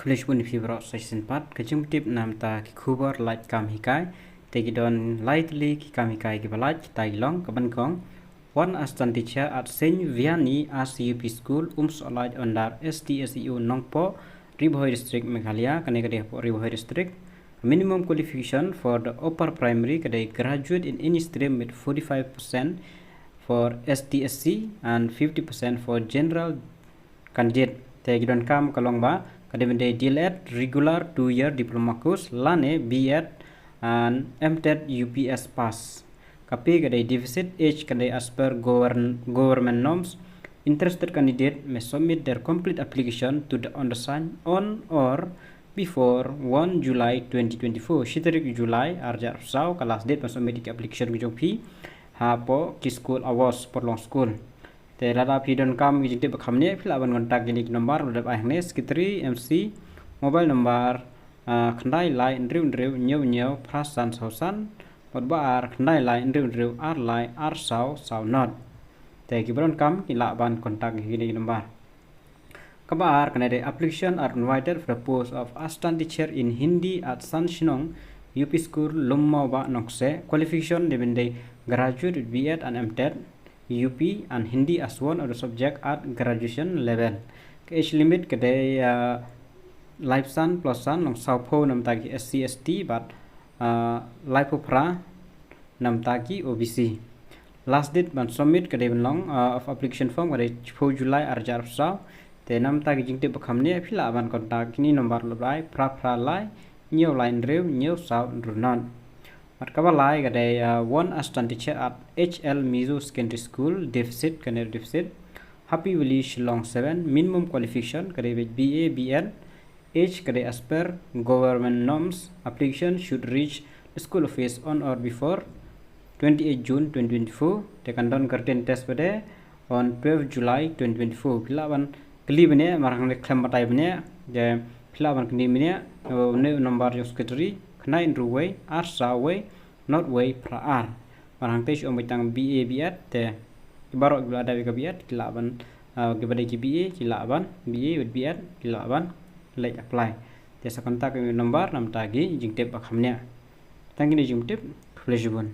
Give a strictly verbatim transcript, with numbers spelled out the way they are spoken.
Khublei shibun ïa phi baroh sa shisien pat. Ka jingpyntip namta ki khubor lait kam hikai. Te ki don lai tylli ki kam hikai kiba lait, kita ki long: kaba nyngkong, one assistant teacher at Saint Vianney R C U P School, Umsohlait under S D S E O Nongpoh, Ri Bhoi District, Meghalaya. Kane ka dei hapoh Ri Bhoi District. Minimum qualification for the upper primary ka dei graduate in any stream with forty-five percent for S T S C and fifty percent for general candidate. Te ki donkam ka long ba ka dei ban dei D L Ed, regular two year diploma course, lane B Ed and M Ted U P S pass. Ka pay ka dei deficit, age ka dei as per govern-, government norms. Interested candidate may submit their complete application to the undersigned on or before one July twenty twenty-four. Shi tarik July arhajar arphew saw ka last date ban submit ki application ki jong phi hapoh ki school, Awos Pyrlong School. Te lada phi donkam ki jingtip ba kham bniah, phi lah ban contact ïa kine ki number ba dep ai hangne: Secretary M C, mobile number, ah, khyndai lai hynriew hynriew hynñiew hynñiew phra san saw san, bad ba ar khyndai lai hynriew hynriew ar lai ar saw saw nod. Te kiba donkam ki lah ban contact ïa kine ki number. Kaba ar, kane dei: application are invited for the post of assistant teacher in Hindi at San Shnong U P School, Lumawbah, Nongkseh. Qualification dei ban dei graduate with B Ed and M Ted, U P and Hindi as one of the subject at graduation level. Ka age limit ka dei, ah, laiphew san plus san, long sawphew namta ki S C S T bad, ah, laiphew phra namta ki O B C. Last date ban submit ka dei ban long, ah, of application form ka dei shiphew July arhajar arphew saw. Te namta ki jingtip ba kham bniah, phi lah ban contact kine ki number ba la ai: phra phra lai hynñiew lai hynriew hynñiew saw hynriew nod. Bad kaba lai ka dei, ah, one assistant teacher at H L Mizo Secondary School, deficit, kane deficit, Happy Valley, Shillong seven. Minimum qualification ka dei B A, B Ed. Age ka dei as per government norms. Application should reach the school office on or before twenty-eight June twenty twenty-four. Te kan don ka written test pat on twelve July twenty twenty-four. Phi lah ban kylli bniah, mar hangne khlem batai bniah. Te phi lah ban kylli bniah, uh, une u number jong secretary, khyndai hynriew wei ar saw wei nod wei phra ar. Mar hangtei shu ong beit tang B A, B Ed, te ki baroh kiba la dep ïa ka B Ed ki lah ban, ah, kiba dei ki B A ki lah ban, B A with B Ed ki lah ban leit apply. Te sa contact ïa u number namta ki jingtip ba kham bniah. Tang kine ki jingtip, khublei shibun.